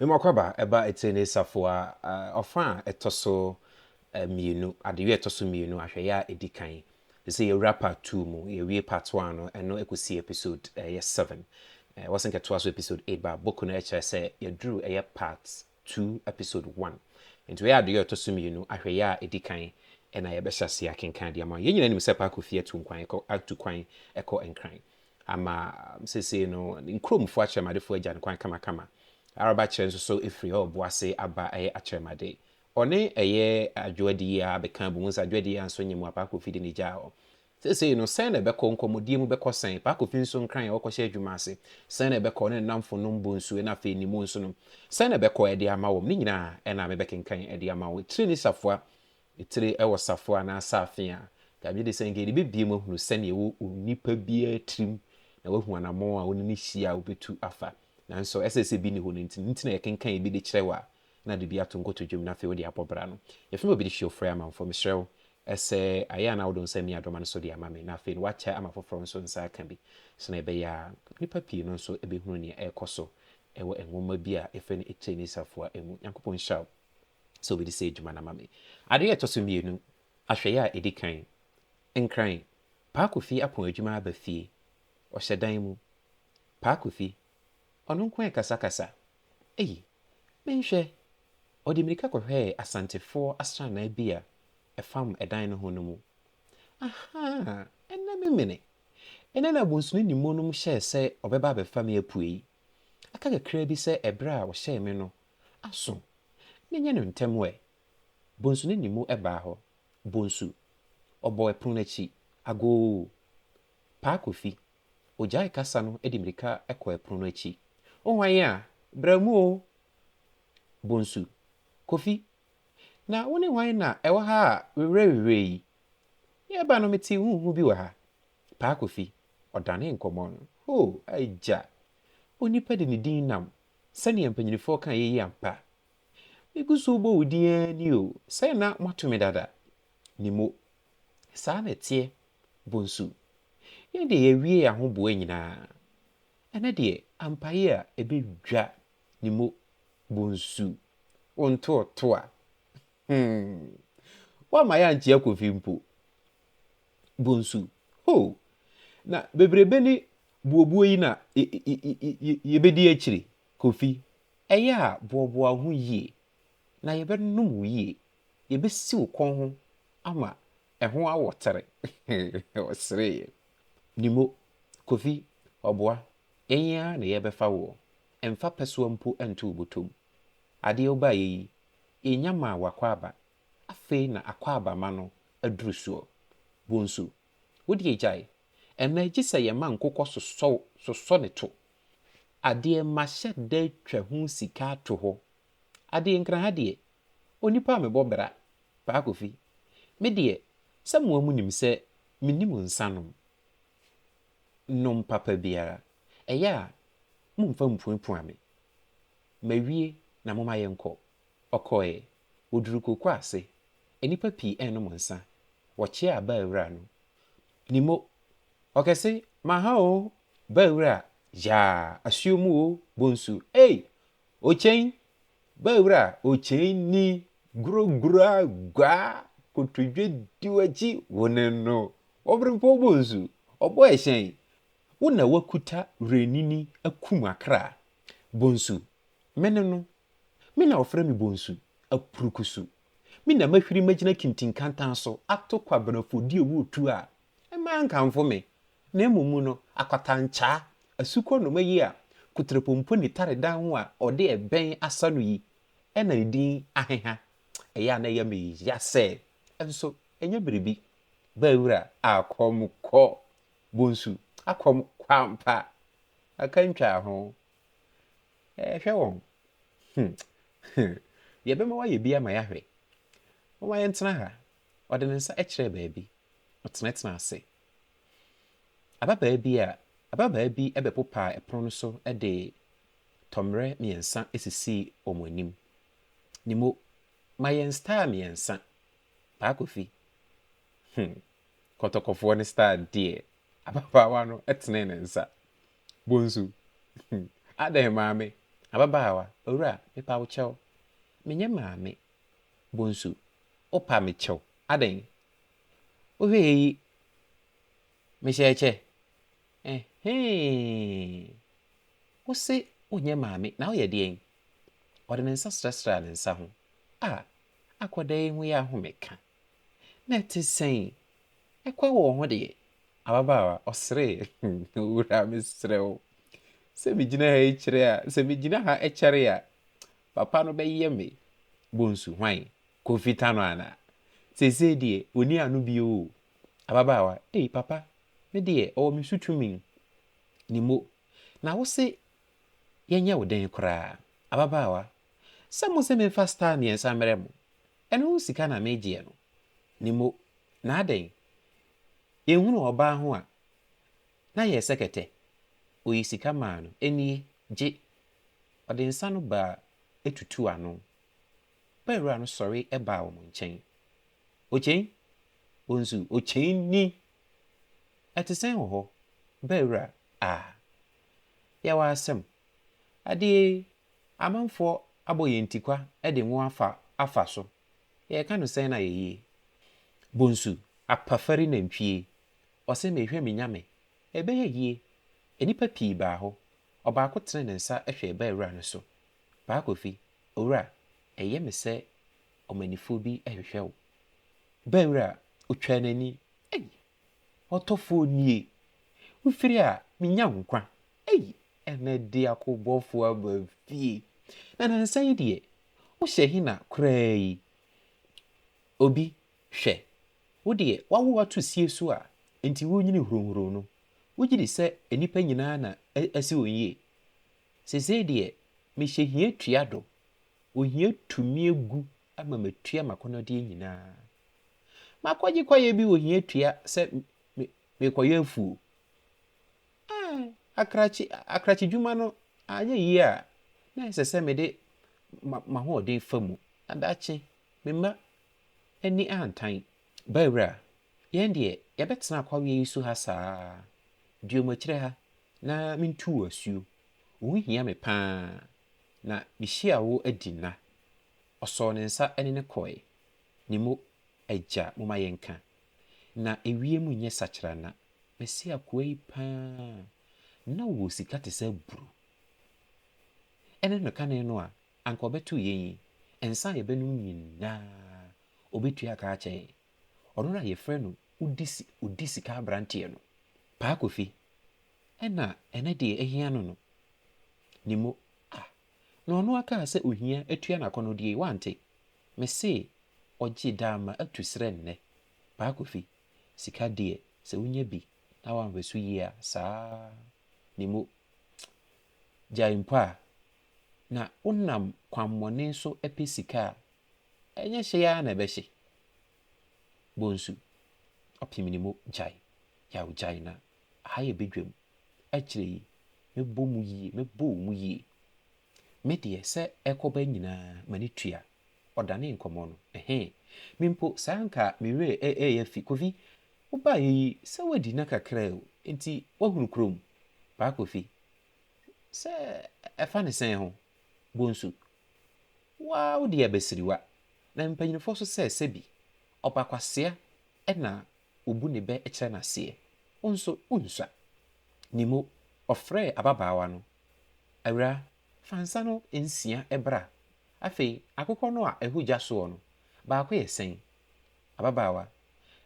Mema ɛba etire ne safoa ɔfa a ɛtɔ so mmienu, adewie a ɛtɔ so mmienu, ahwɛeɛ a ɛdi kan. Sɛ yɛwura part 2 mu, yɛwie part 1 no, ɛno ɛkɔsi episode ɛyɛ 7. Wɔsɛ nkɛtoa so episode 8 ba book no ɛkyerɛ sɛ yɛduru ɛyɛ part 2 episode 1. Nti wɔyɛ adeɛ a ɛtɔ so mmienu, ahwɛeɛ a ɛdi kan, ɛna yɛbɛhyɛ ase akenkan deɛ ama yɛn nyinaa nim sɛ Paa Kofi atu nkwan ɛkɔ, atu kwan ɛkɔ Nkran ama seesei no nkuromfoɔ akyerɛmadefoɔ agya ne kwan kamakama. Araba kyerɛ nso so ɛfiri hɔ ɔboase aba ɛyɛ akyerɛmade. Ɔne ɛyɛ adwoadi yi a bɛka bu mu sɛ adwoadi yi nso nyɛ mu a Paa Kofi de ne gyaa hɔ. Seesei no sɛn na ɛbɛkɔ, nkɔmmɔdie mu bɛkɔ sɛn? Paa Kofi nso Nkran a wɔkɔhyɛ adwuma ase, sɛn na ɛbɛkɔ ne nnamfo nom Bonsu, na afei ne mu nso no sɛn na ɛbɛkɔ ɛde ama wɔn? Ne nyinaa ɛna mebɛkenkan ɛde ama wɔn. Tire ne safoa, tire ɛwɔ safoa anaa saafe a gabi de sɛ nka yɛde bɛbie mu ahunu sɛnea ɛwɔ onipa biara tirim na wahu anammɔn a wɔne ne hyia a wobɛtu afa. Nanso ɛsɛ sɛ bi ne hɔ no nti na yɛkenkan bi de kyerɛ wɔ a na de bi ato nkotodwom na afei wode abɔ bra no. Yɛfrɛ obi de hwɛ ofrɛ amanfoɔ. Mesrɛ wo ɛsɛ ayɛ a na wode nsa mi adɔma no so de ama me, na afei no wakyɛ ama foforɔ nso nsa aka bi, sɛnea ɛbɛyɛ a nnipa pii no nso ɛbɛhunu nea ɛrekɔ so ɛwɔ nwoma bi a ɛfrɛ no Etire ne Safoa mu. Nyankopɔn nhyira wo sɛ wobɛdi sɛ adwuma no ama me. Adeɛ a ɛtɔ so mmienu, ahwɛeɛ a ɛdi kan. Nkran, Paa Kofi apɔn adwuma aba fie. Ɔhyɛ dan mu. Paa Kofi, ɔno nko ɛkasakasa. Eyi, menhwɛ. Ɔde mmirika kɔhwɛɛ Asantefoɔ asranaa bi a ɛfam ɛdan no ho no mu. Aha, ɛnɛ memene. Ɛnɛ na Abonsunu ne mu nom hyɛɛ sɛ ɔbɛba abɛfa me apue yi. Aka kakra bi sɛ ɛberɛ a ɔhyɛɛ me no, aso. Menyɛ no ntɛm ɛ. Bonsu ne mu ɛbaa hɔ. Bonsu, ɔbɔ ɛpono n'akyi. Agoo. Paa Kofi, ogyae kasa no de mmirika kɔ ɛpono no akyi. Wo hwan a? Bra mu o. Bonsu, Kofi, na wo ne hwan na ɛwɔ ha a wewerɛwewerɛ yi? Yɛba no mete huhu bi wɔ ha. Paa Kofi, ɔdane nkɔmmɔ no. Ho, agya. Onipa de ne din nam sɛnea mpanyinifoɔ ka yɛyi ampa. Megu so bɔ wo din ara ni o, sɛ na moato me dada. Nimo, saa na ɛteɛ, Bonsu. Yɛn deɛ yɛawie ahoboa nyinaa. Ɛnɛ deɛ ampaeɛ a ɛbɛdwa. Nimo, Bonsu, wo ntoɔto a. Woama yɛ ankyea Kofi mpo. Bonsu, ho, na bebrebe ne buobuo yi na yɛbɛdi akyire. Kofi, ɛyɛ a boaboa wo ho yie na yɛbɛnom wo yie. Yɛbɛsi wo kɔn ho ama ɛho awɔ tere. Ɔsereeɛ. Nimo, Kofi, ɔboa, yɛn ara na yɛbɛfa woɔ. Ɛmfa pɛsoa mpo nto wo bɔtɔm. Adeɛ wobaeɛ yi, yɛnya maa wakɔ aba. Afei na akɔ aba ma no aduru soɔ. Bonsu, wo deɛ gyae. Ɛnnɛ gye sɛ yɛma nkokɔ sosɔ sosɔ ne to. Adeɛ mahyɛ da atwa ho sika ato hɔ. Adeɛ Nkran ha deɛ, onipa a mebɔ bra, Paa Kofi. Me deɛ, sɛ moa mu nim sɛ mennim nsa nom. Nom papa biara. Ɛyɛ a, momfa mpuapua me. Mawie na momma yɛnkɔ. Ɔkɔe. Wɔduru koko ase. Nnipa pii ɛrenom nsa. Wɔkyea baawura no. Nimo, ɔkɛse, maha o, baawura, yaa, asuo mu o, Bonsu, ei, okyɛn, baawura, okyɛn ni, guroguro agua, kotodwe di w'akyi, wo ne no. Ɔberempɔn Bonsu, ɔbɔ ɛhyɛn. Wo na wakuta werɛnini akum akra. Bonsu, me ne no. Me na wɔfrɛ me Bonsu, apurukusu. Me na mahwiri magyina kintinkantan so ato kwabenafodie wɔɔtu a ɛma nkamfo me. Na mmom no, akwatankyea, asukɔ nnoma yi a kutrepompo ne tare dan ho a ɔde ɛbɛn asa no yi, ɛna ne din aheha. Ɛyɛ a na ɛyɛ me ya sɛ, nso ɛnyɛ biribi. Baawura akɔm kɔ. Bonsu, akɔm kɔ ampa. Aka ntwa ho. Ɛhwɛ wɔn. Yɛbɛma woayɛ bi ama yɛahwɛ. Momma yɛntena ha. Ɔde ne nsa kyerɛɛ baabi. Ɔtenatena ase. Ababaa bi bɛpopaa ɛpono no so de tɔmmerɛ mmiɛnsa sisii wɔn anim. Nimo, ma yɛn Star mmiɛnsa. Paa Kofi, Kɔtɔkɔfoɔ ne Star deɛ. Ababaawa no tenee ne nsa. Bonsu, adɛn maame? Ababaawa, Owura, mepa wo kyɛw. Menyɛ maame. Bonsu, Wopa me kyɛw? Adɛn? Wohwɛ yi, mehyɛ kyɛ? Ɛhee! Wose wonyɛ maame, na woyɛ deɛn? Ɔde ne nsa srasraa ne nsa ho. A, akwadaa yi ho yɛ ahomeka. Na ɛte sɛn? Ɛkwa wɔ wo ho deɛ? Ababaawa, ɔseree. Owura, mesrɛ wo. Sɛ megyina ha yi kyerɛ a, sɛ megyina ha kyɛre a, papa no bɛyɛ me. Bonsu, hwan? Kofi Tano anaa? Seesei deɛ, ɔnni ano bio o. Ababaawa, ei papa, me deɛ, ɔwɔ me so tumi. Nimo, na wo se yɛnyɛ wo dɛn koraa? Ababaawa, sɛ mo se memfa star mmiɛnsa mmerɛ mo, ɛno ho sika na megyeɛ no. Nimo, na adɛn? Yɛnhunu ɔbaa ho a, na yɛyɛ sɛ kɛtɛ. Ɔyii sika maa no, Ɛnie, gye. Ɔde nsa no baa tutuu ano. Baa-wura no sɔre baa wɔn nkyɛn. Okyein? Bonsu, Okyein ni! Ɛte sɛn wɔ hɔ? Baa-wura, Ah, yɛwɔ asɛm. Adeɛ yi, amanfoɔ abɔ yɛn tikwa de ngo afa afa so. Yɛreka no sɛn na ayɛ yie? Bonsu, Apafari nantwie, ɔse mehwɛ me nyame, ɛbɛyɛ yie. Nnipa pii baa hɔ. Ɔbaako tenee ne nsa hwɛɛ baa-wura no so. Paa Kofi, Owura, ɛyɛ me sɛ ɔmannifoɔ bi rehwehwɛ wo. Baa-wura, ɔtwaa n'ani, Ei! Ɔtɔfoɔ nie! Wofiri a, menya nkwa. Ei! Ɛnnɛ de akobɔfoɔ aba fie. Na nansa yi deɛ, wohyɛ he na koraa yi? Obi, hwɛ, wo deɛ woawo ato sie so a enti worenyini hurohuro no, wogye di sɛ nnipa nyinaa na asi wɔn yie? Seesei deɛ, mehyɛ hia tua do, ohia tu me agu ama matua m'akɔnnɔdeɛ nyinaa. Makɔgye kwaeɛ bi wɔ hia tua sɛ me, merekɔyɛ afuo. Ɛɛ, akrakye, akrakye dwuma no anyɛ yie a, na ɛsɛ sɛ mede m'ahoɔden fa mu, na daakye me mma ani antan. Bawura, yɛn deɛ yɛbɛtena akwaweɛ yi so ha saa ara. Dua mu akyire ha na mentu wo asuo. Wo ho hia me pa ara, na mehyia wo adi nna. Ɔsɔɔ ne nsa ne no kɔeɛ. Ne mo, Agya, momma yɛnka. Na ewiem nyɛ sakyera-na. Mese akoa yi pa ara, na ɔwɔ sika te sɛ aburo. Ɛne no kane no a, anka ɔbɛto yɛn yi, nsa a yɛbɛnom nyinaa, ɔbɛtua ka akyɛ yɛn. Ɔno na yɛfrɛ no odi si odi sika aberanteɛ no. Paa Kofi, ɛna ɛnɛ deɛ ahia no no, ne mo, ah, na ɔno akaa sɛ ohia atua n'akɔnnɔdeɛ yi, woante? Mese ɔgye daama atu serɛ nnɛ. Paa Kofi, sika deɛ, sɛ wonya bi na woanhwɛ so yie a, saa ne mo, gyae mpo a, na wonam kwammɔne so pɛ sika a, ɛnyɛ hye ara na ɛbɛhye. Bonsu, ɔpem ne mu, gyae, yaw gyae na aha yɛ badwam. Akyire yi, mɛbɔ mu yie, mɛbɔ wo mu yie. Me deɛ, sɛ ɛrekɔba nyinaa, m'ani tua. Ɔdanee nkɔmmɔ no, ɛhee, me mpo, saa anka me werɛ reyɛ afi. Kofi, wobaeɛ yi, sɛ woadi nna kakra o, enti woahunu kurom? Paa Kofi, Sɛ ɛfa ne sɛn ho? Bonsu, Wo ara wo deɛ abasiriwa. Na mpanyinfoɔ nso sɛ sɛbi ɔba kwasea na ɔbu ne bɛ kyerɛ no aseɛ. Wo nso wonsua. Nimo, ɔfrɛɛ ababaawa no, Awuraa, fa nsa no nsia bra. Afei akokɔ no a ɛho gya soɔ no, baako yɛ sɛn? Ababaawa,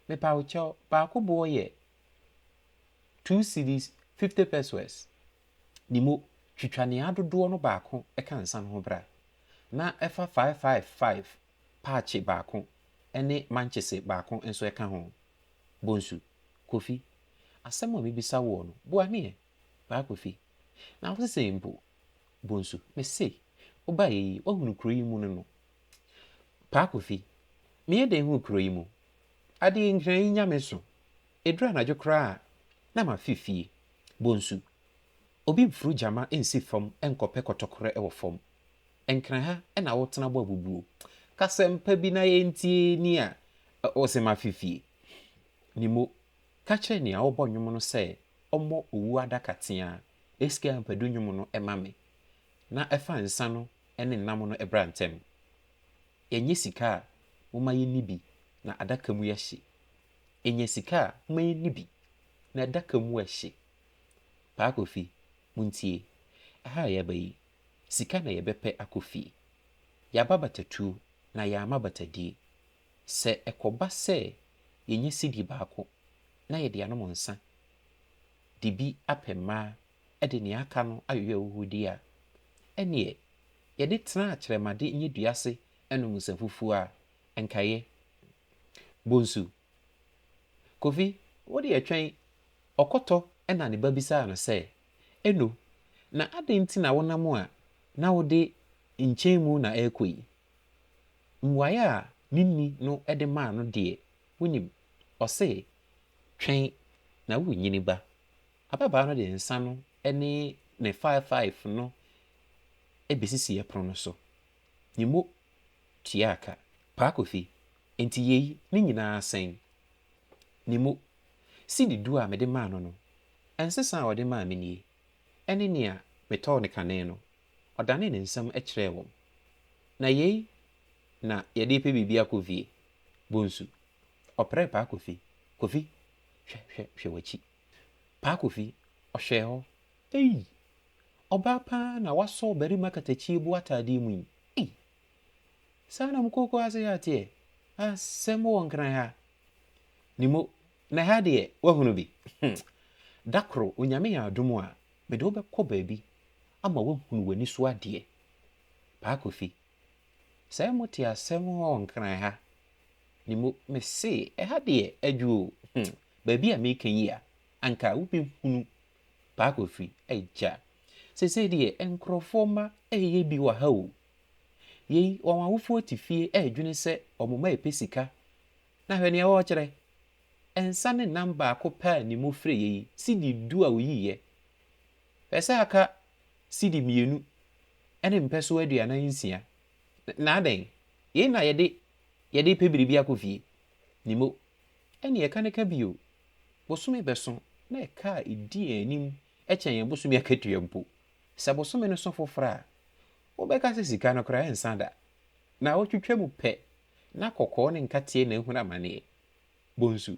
Mepa wo kyɛw, baako boɔ yɛ 2 cedis 50 pesewas. Nimo, twitwa nea adodoɔ no baako ka nsa no ho bra, na fa 555 paakye baako ne mankyese baako nso ka ho. Bonsu, Kofi, asɛm a mebisa woɔ no, bua me ɛ? Paa Kofi, na wose sɛn mpo? Bonsu, mese, wobaeɛ yi, woahunu kuro yi mu no no? Paa Kofi, meyɛ dɛn hunu kuro yi mu? Adeɛ nkran yi nya me so. Ɛduru anadwo koraa a, na mafe fie. Bonsu, Obi mforo gyama nsi fam nkɔpɛ kɔtɔkorɛ wɔ fam. Nkran ha na wotena bɔ abubuo. Kasɛmpa bi na yɛntie ni a, wose mafe fie. Nimo, Ka kyerɛ nea ɔrebɔ nnwom no sɛ ɔmmɔ Owuo Adaka Teaa, SK Ampadu nnwom no ma me. na fa nsa no ne nam no bra ntɛm. Yɛnyɛ sika a, momma yɛnni bi na adaka mu yɛ hye. Yɛnya sika a, momma yɛnni bi na adaka mu ɛhye. Paa Kofi, montie, ɛha a yɛaba yi, sika na yɛbɛpɛ akɔ fie. Yɛaba batatuo na yɛamma batadie. Sɛ ɛkɔba sɛ yɛnya sidi baako na yɛde anom nsa de bi apɛ mmaa de nea aka no ayoyo ahuhudeɛ a, ɛnneɛ yɛde tena akyerɛmade nyɛ ase nom nsafufuo a, ɛnkaeɛ. Bonsu, Kofi, wo deɛ twɛn. Ɔkɔtɔ na ne ba bisaa no sɛ, Eno, na adɛn nti na wonam a na wode nkyɛnmu na ɛrekɔ yi? Mmuaeɛ a ne ni no de maa no deɛ, wonim, ɔse, Twɛn na worenyini ba. Ababaa no de nsa no ne ne faefaef no bɛsisii ɛpono no so. Ne mo tuaa ka. Paa Kofi, enti yei ne nyinaa sɛn? Ne mo, sidi du a mede maa no no, nsesa a ɔde maa me nie, ɛne nea metɔɔ no kane no. Ɔdanee ne nsam kyerɛɛ wɔn. Na yei na yɛde repɛ biribi akɔ fie? Bonsu, ɔprɛɛ Paa Kofi, Kofi, hwɛ, hwɛ, hwɛ w'akyi. Paa Kofi, ɔhwɛɛ hɔ. Ei! Ɔbaa paa na wasɔ ɔbarima katakyie bo ataadeɛ mu yi. Ei! Saa na mo kooko ase ha teɛ? Asɛm wɔ Nkran ha. Nimo, na ɛha deɛ, woahunu bi? Hmm. Da koro, Onyame yɛ adom a, mede wo bɛkɔ baabi ama woahunu w'ani so adeɛ. Paa Kofi, sɛ mote asɛm wɔ Nkran ha. Nimo, mese, ɛha deɛ, adwo o. Hmm. Baabi a mereka yi a, anka wobɛhunu. Paa Kofi, agya, seesei deɛ nkurɔfoɔ mma reyɛ bi wɔ ha o. Yei, wɔn awofoɔ te fie redwene sɛ wɔn mma repɛ sika. Na hwɛ nea wɔrekyerɛ. Nsa ne nam baako pɛ a ne mu fireeɛ yi, sidi du a ɔyiiɛ. Hwɛ sɛ aka sidi 2 ne mpɛsoa 46. Na adɛn? Yei na yɛde yɛde repɛ biribi akɔ fie. Nimo, ɛnneɛ ka ne ka bio. Bosome bɛso na ɛka a ɛdi yɛn anim kyɛn yɛn bosome akatua mpo. Sɛ bosome no so foforɔ a, wobɛka sɛ sika no koraa ɛnsa da. Na wotwitwa mu pɛ na kɔkɔɔ ne nkateɛ na ahunu amaneɛ. Bonsu.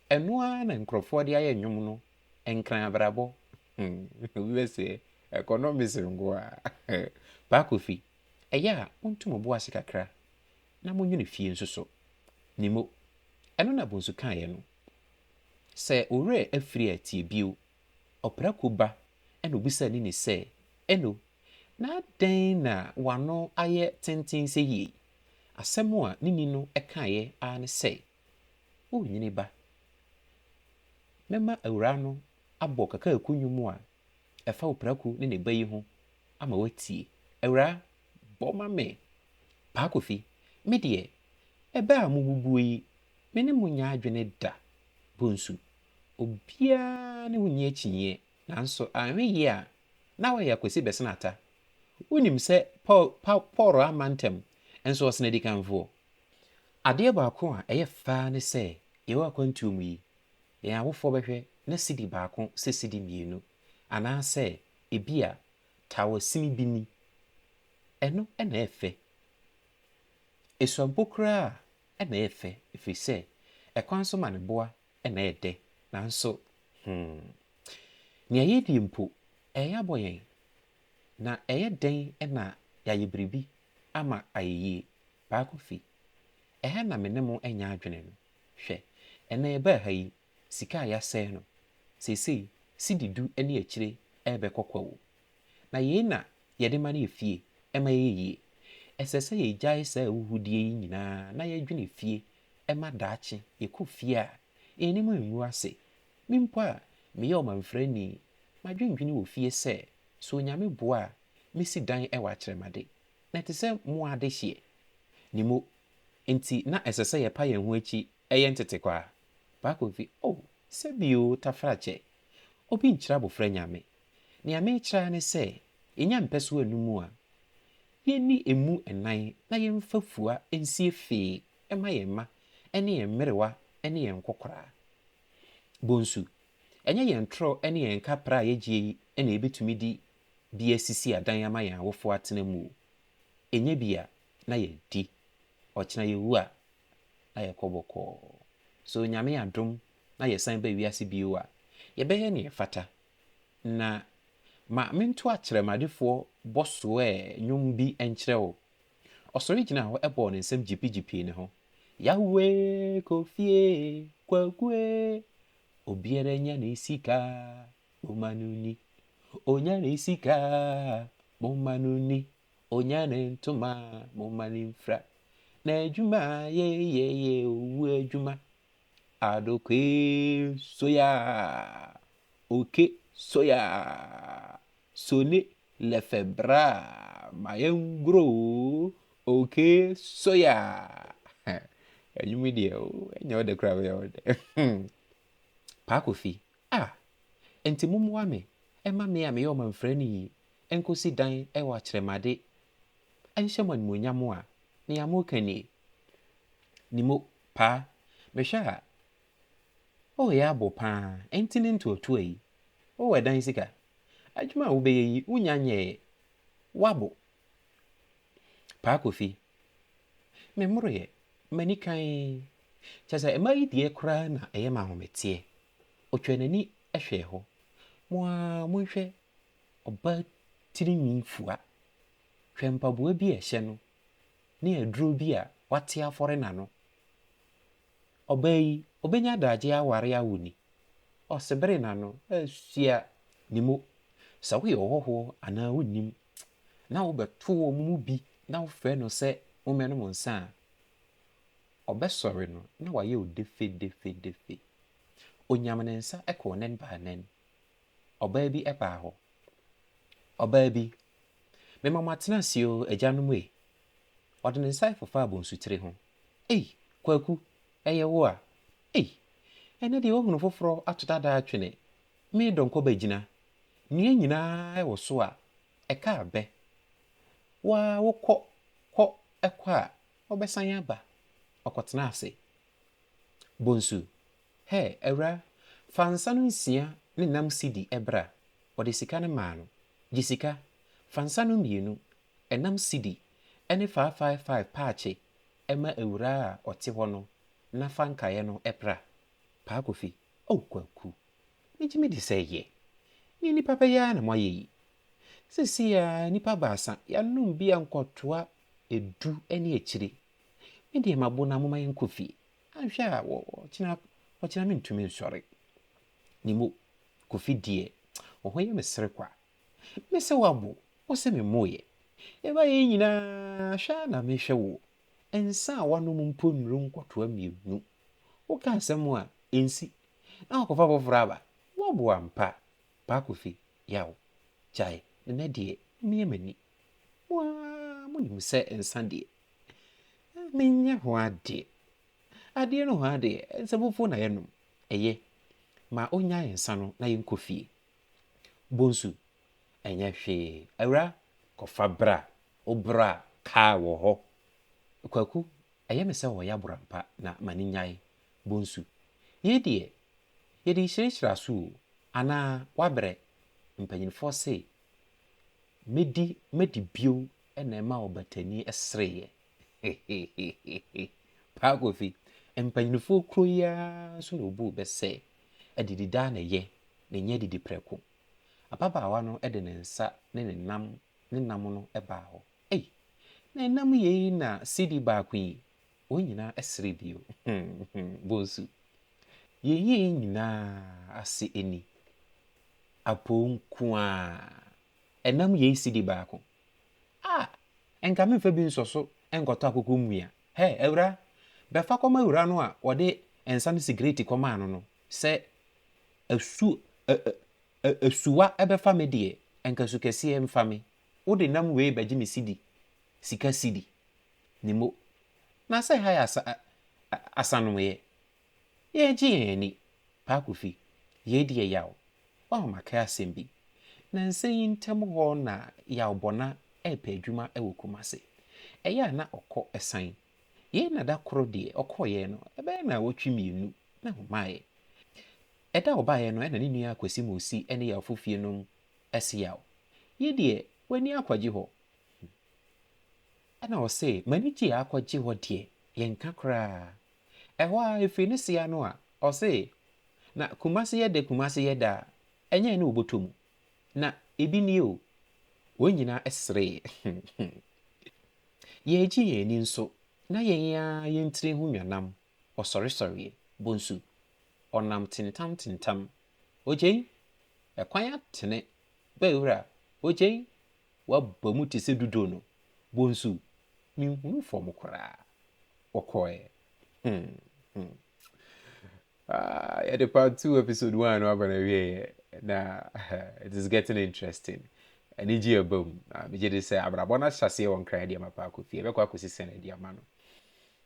Ɛno ara na nkurɔfoɔ de ayɛ nnwom no, Nkran abrabɔ. Obi bɛseɛ, economics nko ara. Paa Kofi, ɛyɛ a monto mo bo ase kakra na monwene fie nso so. Nimo, ɛno na Bonsu kaeɛ no. Sɛ wo werɛ afiri a tie bio. Ɔprako ba na obisaa Nini sɛ, Eno, na adɛn na w'ano ayɛ tenten sɛ yie? Asɛm a Nini no kaeɛ ara ne sɛ, O nyini ba, mɛma awuraa no abɔ kakaako nnwom a ɛfa ɔprako ne ne ba yi ho ama woatie. Awuraa, bɔ ma me! Paa Kofi, me deɛ, ɛbɛ a mobubuo yi, me ne mo nyɛ adwene da. Bonsu, obiara ne wo nni akyinnyeɛ, nanso anhwɛ yie a, na woayɛ Akwasi Bɛsenata. Wonim sɛ Paul, pa, Paul amma ntɛm, nso ɔsene adikanfoɔ. Adeɛ baako a ɛyɛ fɛ ara ne sɛ, yɛwɔ akwantuo mu yi, yɛn awofoɔ bɛhwɛ na sidi baako sɛ sidi 2, anaasɛ ebia tawa sini bi ni. Ɛno na ɛyɛ fɛ. Esua mpo koraa na ɛyɛ fɛ, ɛfiri sɛ ɛkwan so ma ne boa na ɛyɛ dɛ, nanso hmm, nea yɛredie mpo, ɛyɛ abɔ yɛn, na ɛyɛ dɛn na yɛayɛ biribi ama ayɛ yie? Paa Kofi, ɛha na me ne mo nyɛ adwene no. Hwɛ, ɛnnɛ yɛbaa ha yi, sika a yɛasɛe no, seesei sidi 10 ne akyire rebɛkɔ kwa o. Na yei na yɛde ma no yɛ fie ma ɛyɛ yie. Ɛsɛ sɛ yɛgyae saa ahuhudeɛ yi nyinaa na yɛdwene fie ma daakye yɛkɔ fie a, yɛn anim angu ase. Me mpo a meyɛ ɔmamfrani, m'adwendwene wɔ fie sɛ, sɛ Onyame boa a, mɛsi dan wɔ Akyerɛmade. Na ɛte sɛ mo adehyeɛ. Ne mo nti na ɛsɛ sɛ yɛpa yɛn ho akyi yɛ ntetekwaa. Paa Kofi, Oh, sɛbi o, Tafrakyɛ, obi nkyerɛ abofra Nyame. Nea merekyerɛ ara ne sɛ, yɛnya mpɛsoa anum a, yenni emu nnan na yɛmfa fua nsie fee mma yɛn mma ne yɛn mmerewa ne yɛn nkɔkoraa. Bonsu, ɛnyɛ yɛn torɔ ne yɛn kaprɛ a yɛgyeɛ yi na yɛbɛtumi de. bi asisi adan ama yɛn awofoɔ atena mu o, ɛnyɛ bi a, na yɛadi. Ɔkyena yɛwu a, na yɛkɔ bɔkɔɔ. Sɛ Onyame adom na yɛsan ba wiase bio a, yɛbɛyɛ nea ɛfata. Na ma mento akyerɛmadefoɔ bɔsoɛ nnwom bi nkyerɛ wo. Ɔsɔre gyinaa hɔ bɔɔ ne nsam gyipigyipii ne ho. Yahweh kɔ fie, Kwaku e, obiara nya ne sika, momma no nni. Onya ne sika, momma no nni. Onya ne ntoma, momma no mfira. N'adwuma a yɛyɛ yɛ owu adwuma. Adokoe soya, oke soya, sone lɛfɛ bra ma yɛngoro o, oke soya. Ɛnwom yi deɛ o, ɛnyɛ wo dɛ koraa bɛyɛ wo dɛ. Paa Kofi, ah, enti mommoa me mma me a meyɛ ɔmamfrani yi nkɔsi dan wɔ akyerɛmade nhyɛ mo animuonyam a, nea moreka nie. Nimo, Paa, mehwɛ a, oh yɛ abo paa, ɛnti ne ntoatoa yi, oh ɛdan sika, adwuma a wobɛyɛ yi wonnya nyɛɛ, woabo. Paa Kofi, me mmoroyɛ, m'ani kann, kyerɛ sɛ mmaa yi deɛ koraa na ɛyɛ me ahometeɛ. Ɔtwaa n'ani hwɛɛ hɔ, mo ara monhwɛ ɔbaa tirinwi fua, hwɛ mpaboa bi a ɛhyɛ no ne aduro bi a wate afɔre n'ano. Ɔbaa yi, ɔbɛnya adagyeɛ aware awo ni. Ɔsebere n'ano, asua ne mu. Sɛ woyɛ ɔhɔhoɔ anaa wonnim na wobɛto wɔn mu bi na wofrɛ no sɛ mommɛnom nsa a, ɔbɛsɔre no na wayɛ wo defedefedefe. Ɔnyam ne nsa kɔɔ nɛn baa nɛn. Ɔbaa bi baa hɔ. Ɔbaa bi, Mema mo atena ase oo, agyanom ei. Ɔde ne nsa fofaa bonsutire ho. Ei, Kwaku, ɛyɛ wo a? Ei, ɛnnɛ deɛ woahunu foforɔ ato dada atwene. Me dɔnkɔ bɛgyina. Nnua nyinaa wɔ so a, ɛka abɛ. Wo ara wokɔ, kɔ, kɔ a, wobɛsan aba. Ɔkɔtenaa ase. Bonsu, Hɛ, awuraa, fa nsa no nsia ne nam sidi bra. Ɔde sika no maa no. Gye sika, fa nsa no mmienu, ɛnam sidi ne faafaefae paakye ma awuraa a ɔte hɔ no na fa nkaeɛ no bra. Paa Kofi, Oh Kwaku, megye medi sɛ ɛyɛ. Nea nnipa bɛyɛ ara na moayɛ yi. Seesei ara nnipa baasa, yɛanom bi ankɔtoa du ne akyire. Me deɛ mabo na momma yɛnkɔ fie. Anhwɛ a ɔkyena ɔkyena mentumi nsɔre. Nimo, Kofi deɛ, wo ho yɛ me sere kwa. Me se woabo, wo se memmoeɛ. Yɛbaeɛ yi nyinaa, hwɛ ara na mehwɛ woɔ. Nsa a woanom mpo nnuru nkɔtoa mmienu. Woka asɛm a, ɛnsi. Na woakɔfa foforɔ aba. Woabo ampa. Paa Kofi, yaw, gyae, nnɛ deɛ, mia m'ani. Mo ara monim sɛ nsa deɛ, menyɛ ho adeɛ. Adeɛ no ho adeɛ, nsa fufuo na yɛnom. Ɛyɛ, ma ɔnnyae nsa no na yɛnkɔ fie. Bonsu, Ɛnyɛ hwee, awuraa, kɔfa bra. Wo bra kaa wɔ hɔ. Kwaku, Ɛyɛ me sɛ ɔyɛ aborampa na ma no nnyae. Bonsu, Yei deɛ, yɛde rehyirahyira so o, anaa woabrɛ? Mpanyinfoɔ se, Mɛdi, mɛdi bio na ɛma ɔbatani sereeɛ. Hehehehe. Paa Kofi, mpanyinfoɔ kuro yi ara nso na ɔbuu bɛ sɛ, adidi daa na ɛyɛ, na ɛnyɛ adidi prɛko. Ababaawa no de ne nsa ne ne nam ne nam no baa hɔ. Ei! Na ɛnam yei na cedi baako yi? Wɔn nyinaa seree bio. Bonsu, yɛn yei nyinaa ase ni. Apoo nko ara. Ɛnam yei cedi baako. Ah! Nka memfa bi nsɔ so nkɔtɔ akokɔ mua. Hɛ, awuraa, bɛfa kɔma awuraa no a ɔde nsa ne sigaret kɔmaa no no sɛ asu, ɛ, ɛ, ɛ, asuwa bɛfa me deɛ, nka su kɛseɛ mfa me. Wode nam wei bɛgye me sidi, sika sidi, ne mo. Na sɛ ha yɛ asa, ɛ, ɛ, asanomyɛ. Yɛregye yɛn ani. Paa Kofi, yei deɛ yaw. Woahu makae asɛm bi. Nansa yi ntam hɔ na Yaw Bɔna repɛ adwuma wɔ Kumasi. Ɛyɛ a na ɔkɔ san. Yei na da koro deɛ ɔkɔeɛ no, ɛbɛyɛ naawɔtwe mmienu na ɔmmaeɛ. Ɛda a ɔbaeɛ no na ne nua Kwasi Mosi ne Yawfo fie nom se Yaw. Yei deɛ, w'ani akɔgye hɔ. Ɛna ɔse, m'ani gye akɔgye hɔ deɛ, yɛnka koraa. Ɛhɔ ara, ɛfiri ne sea no a, ɔse, na Kumase yɛ dɛ, Kumase yɛ dɛ a, ɛnyɛ ɛne wɔbɔtɔ mu. Na ebi nie o. Wɔn nyinaa seree. Yɛregye yɛn ani nso, na yɛn ara yɛn tiri ho nwanam, ɔsɔresɔreɛ, bonsu, ɔnam tentam tentam. Ogyei, ɛkwan atene, bɛwura, ogyei, waba mu te sɛ dudo no, bonsu, menhunu fam koraa. Ɔkɔɛ. Ah, yɛde part 2 episode 1 no aba na wieɛ na it is getting interesting. Anigye ɛba mu. Na megye de sɛ abrabɔ no ahyɛseɛ wɔ Nkran de ama Paa Kofi. Ɛbɛkɔ akɔsi sɛn adi ama no.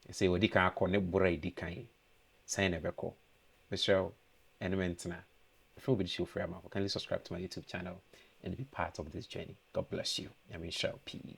Sɛ wɔdi kan akɔ ne borɔ a ɛdi kan, sɛn na ɛbɛkɔ? Mesrɛ wo, ɛne me ntena. Before we show free, kindly subscribe to my YouTube channel and be part of this journey. God bless you. Nyame nhyira wo pii.